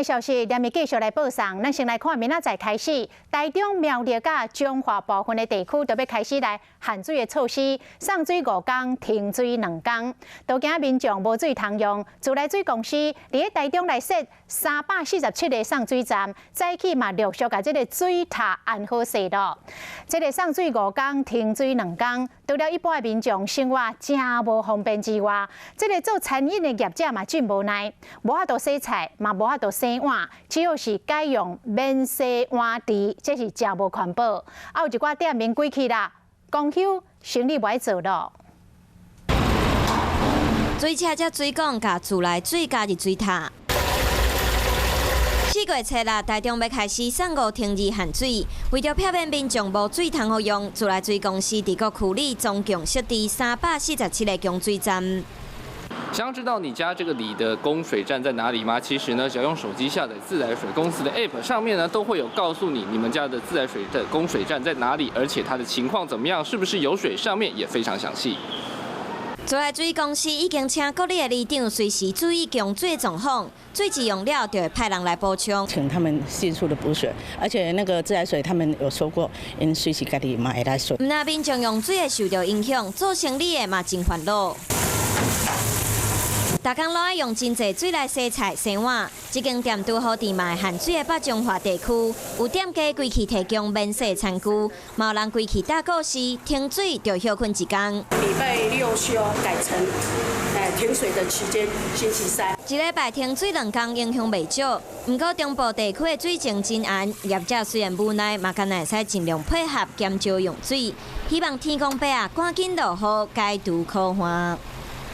消息連日繼續來報送，咱先來看明仔載開始，台中苗栗佮彰化部分的地區都欲開始來限水的措施，送水五工，停水兩工，都驚民眾無水通用。自來水公司佇咧台中來設347個送水站，早起嘛陸續共這个水塔安好勢囉。這个送水五工，停水兩工，除了一般的民眾生活誠無方便之外，這个做餐飲的業者嘛真無奈，無法度洗菜，嘛無法度洗碗，只好是改用免洗碗池，這是誠無環保。啊，有一寡店面關去啦，公休生理無愛做囉。水車佮水管共自來水加入水塔。4月初六，台中欲開始送五停二限水，為著避免民眾無水通予用，自來水公司佇各區里總共設置347個供水站。想要知道你家這個里的供水站在哪裡嗎？其實呢，只要用手機下載自來水公司的 App，上面呢都會有告訴你你們家的自來水的供水站在哪裡，而且它的情況怎麼樣，是不是有水，上面也非常詳細。自來水公司已經請各里的里長隨時注意供水狀況，水一用了就會派人來補充。請他們迅速的補水，而且那個自來水他們有說過，𪜶隨時家己嘛會來水。毋但民眾用水會受著影響，做生理的嘛真煩惱。逐工攏愛用真濟水來洗菜、洗碗。這間店拄好佇嘛會限水的北彰化地區，有店家規氣提供免洗餐具，嘛有人規氣搭故事，停水就歇睏一工。禮拜六休改成停水的期間，星期三。一禮拜停水兩工，影響袂少。毋過中部地區的水情真絚，業者雖然無奈，嘛敢若會使盡量配合減少用水。希望天公伯啊，趕緊落雨，解除苦旱。